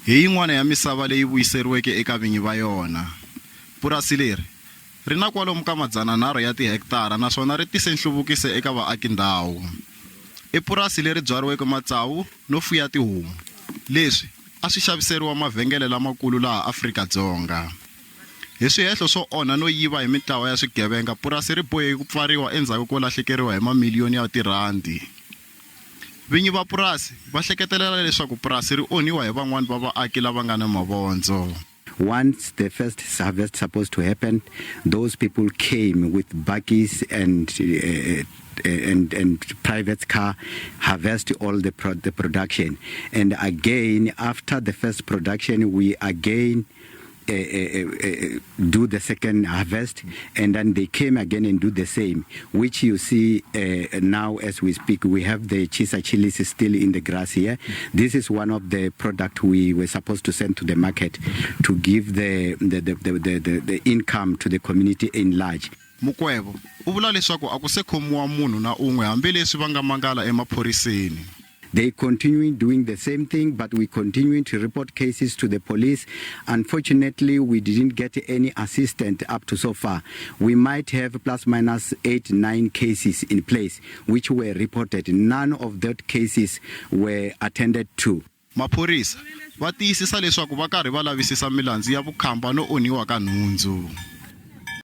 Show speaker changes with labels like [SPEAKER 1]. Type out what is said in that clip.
[SPEAKER 1] Hi yin'wana ya misava leyi vuyiseriweke eka vinyi va yona. Purasi leri ri na kwalomu ka madzananharhu ya tihektara naswona ri tise nhluvukiso eka vaaki-ndhawu. I purasi leri byariweke matsavu no fuya tihomu, leswi a swi xaviseriwa mavhengele lamakulu laha Afrika-Dzonga. Hi swihehlo swo onha no yiva hi mintlawa ya swigevenga, purasi ri boheke ku pfariwa endzhaku ko lahlekeriwa hi mamiliyoni ya tirhandi. Vinyi va purasi va hleketelela leswaku purasi ri onhiwa hi van'wana va vaaki lava nga na mavondzo.
[SPEAKER 2] Once the first harvest supposed to happen, those people came with bakkies and and and private car harvest all the pro the production and again after the first production we again uh, do the second harvest and then they came again and do the same, which you see now as we speak. We have the chisa chilies still in the grass here. This is one of the product we were supposed to send to the market to give the income to the community in large.
[SPEAKER 1] Mukwevho u vula leswaku a ku se khomiwa munhu na un'we hambileswi va nga mangala emaphoriseni.
[SPEAKER 2] They continue doing the same thing, but we continue to report cases to the police. Unfortunately, we didn't get any assistance up to so far. We might have plus minus 8, 9 cases in place, which were reported. None of those cases were attended to.
[SPEAKER 1] Maphorisa va tiyisisa leswaku va karhi va lavisisa milandzu ya vukhamba no onhiwa ka nhundzu.